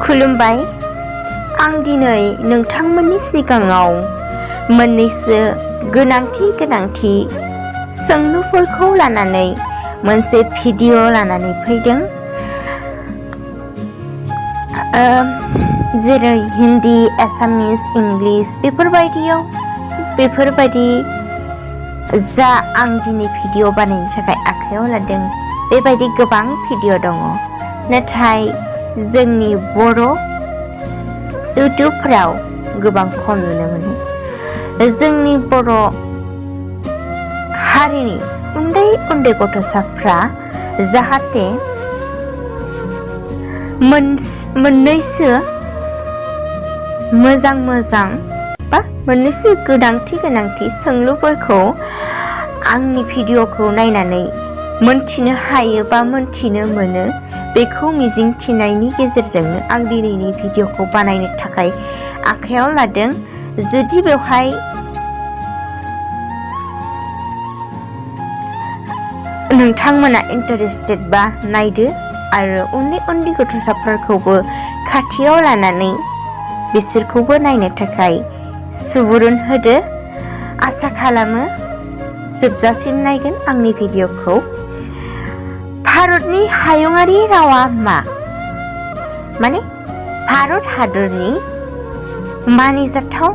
खुलुमबाय। आं दिनै नोंथांमोननि सिगाङाव मोननैसो गोनांथि सोंलुफोरखौ लानानै मोनसे भिडिअ लानानै फैदों। जेरै हिन्दी, एसामिस, इंलिश बेफोरबायदि जा आं दिनै भिडिअ बानायनो थाखाय आखायाव लादों बेबायदि गोबां भिडिअ दङ। नाथाय जोंनि बर' इउटुबफोराव गोबां खम नुनो मोनो। जोंनि बर' हारिनि उन्दै गथ'साफ्रा जाहाथे मोननैसो मोजां बा मोननैसो गोनांथि सोंलुफोरखौ आंनि भिडिअखौ नायनानै मोनथिनो हायो बा मोनथिनो मोनो, बेखौ मिजिंथिनायनि गेजेरजोंनो आं दिनैनि भिडिअखौ बानायनो थाखाय आखायाव लादों। जुदि बेवहाय नोंथांमोना इन्टारेस्टेड बा नायदो आरो उन्दै गथ'साफोरखौबो खाथियाव लानानै बिसोरखौबो नायनो थाखाय सुबुरुन होदो। आसा खालामो जोबजासिम नायगोन आंनि भिडिअखौ। भारतनि हायुङारि रावा मा? माने भारत हादरनि मानिजाथाव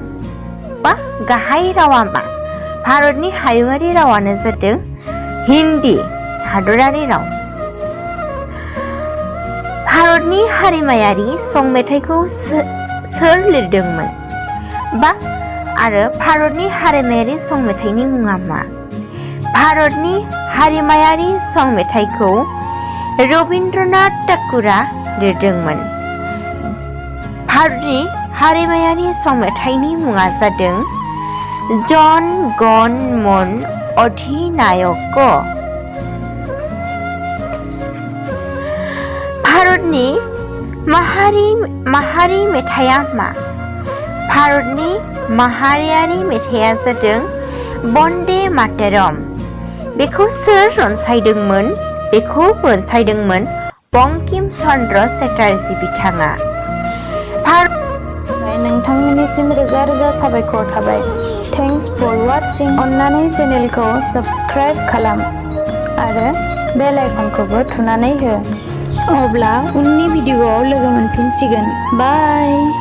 बा गाहाय रावा मा? भारतनि हायुङारि रावानो जादों हिन्दी हादरारि राव। भारतनि हारिमायारि सं मेथाइखौ सोर लिरदोंमोन? आरो भारतनि हारिमायारि सं मेथाइनि मुङा मा? भारतनि हारिमायारि सं मेथाइखौ रबीन्द्रनाथ ठाकुरा लिरदोंमोन। भारतनि हारिमायारि सं मेथाइनि मुङा जादों जन गण मन अधिनायक। भारतनि माहारि मेथाइया मा? भारतनि माहारियारि मेथाइया जादों बन्दे मातरम। बेखौ सोर रनसायदोंमोन? बेखौ रनसायदोंमोन बंकिम चन्द्र चेटार्जी बिथाङा। नोंथांमोननिसिम रोजा साबायखर थाबाय। Thanks for watching. अन्नानै चेनेलखौ साबस्क्राइब खालाम आरो बेल आइकनखौबो थुनानै हो। अब्ला उननि भिडिअआव लोगो मोनफिनसिगोन। बाय।